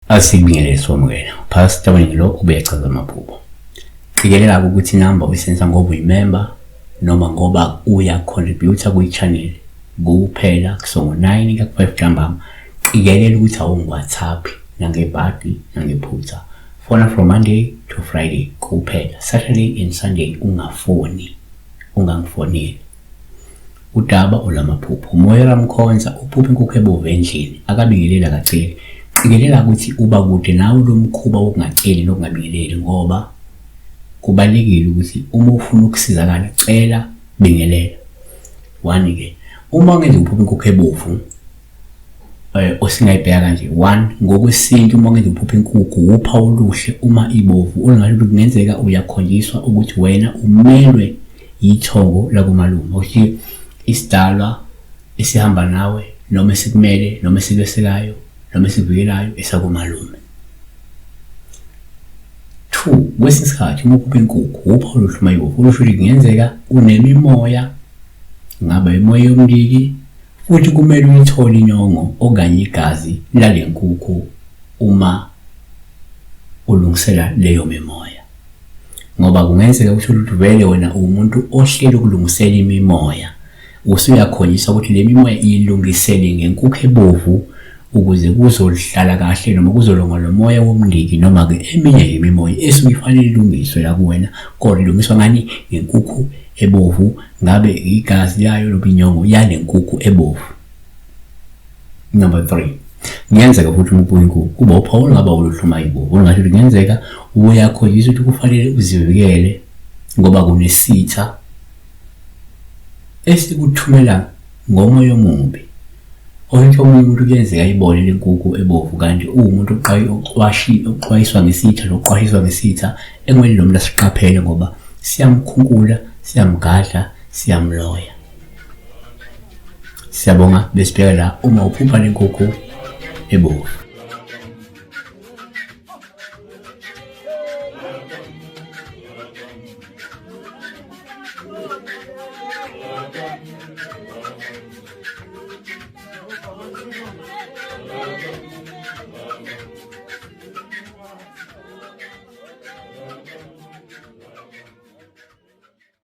Asikubingelele siwamukele. Pastor Wengi lo ubuyachaza amaphupho. Qikelela ukuthi inamba uyisebenzisa ngoba uyimember noma ngoba uya contributor kwi-channel kuphela kusongo 9 kuya ku-5 ntambama. Qikelela ukuthi awungi-WhatsApp nangebhadi nangephutha. Fona from Monday to Friday kuphela. Saturday and Sunday ungafoni, ungangifoneli. Udaba olwamaphupho. Moira Mkhonza uphupha inkukhu ebovu endlini, akabingeleli akaceli. Qikelela ukuthi uba kude nawe lo mkhuba wokungaceli nokungabingeleli ngoba kubalulekile ukuthi uma ufuna ukusizakala cela bingelela. One ke uma kungenzeka uphupha inkukhu ebovu osingayibheka kanje one ngokwesintu uma kungenzeka uphupha inkukhu wuphawu oluhle uma ibovu olungasho ukuthi kungenzeka uyakhonjiswa ukuthi wena umelwe yithongo lakomalume ukuthi isidalwa esihamba nawe noma esikumele noma esikwesekayo noma esikuvikelayo esakomalume. Two, kwesinye isikhathi uma uphupha inkukhu wuphawu oluhle uma ibovu olusho ukuthi kungenzeka unemimoya ngaba imoya yomndiki futhi kumele uyithole inyongo okanye igazi lale nkukhu uma ulungisela leyo mimoya ngoba kungenzeka ukuthi ukuthi vele wena uwumuntu ohleli ukulungisela imimoya usuyakhonyiswa ukuthi le mimoya ilungisele ngenkukhu ebovu ukuze kuzohlala kahle noma kuzolonga lo moya womndiki noma-ke eminye imimoya esuke ifanele ilungiswe la kuwena kodwa ilungiswa ngani ngenkukhu ebovu ngabe igazi layo noma inyongo yale nkukhu ebovu. Number 3, kungenzeka futhi uma ubuya inkukhu kuba uphawu olungaba oluhle uma ibovu olungasho ukuthi kungenzeka uyakhonjiswa ukuthi kufanele uzivikele ngoba kunesitha esikuthumela ngomoya omubi. Okusho omunye umuntu kuyenzeka ayibone le nkukhu ebovu kanti uwumuntu oxwayiswa ngesitha nokuqwashiswa ngesitha ekumele lo muntu asiqaphele ngoba siyamkhunkula, siyamgadla, siyamloya. Siyabonga besibheka la uma uphupha le nkukhu ebovu.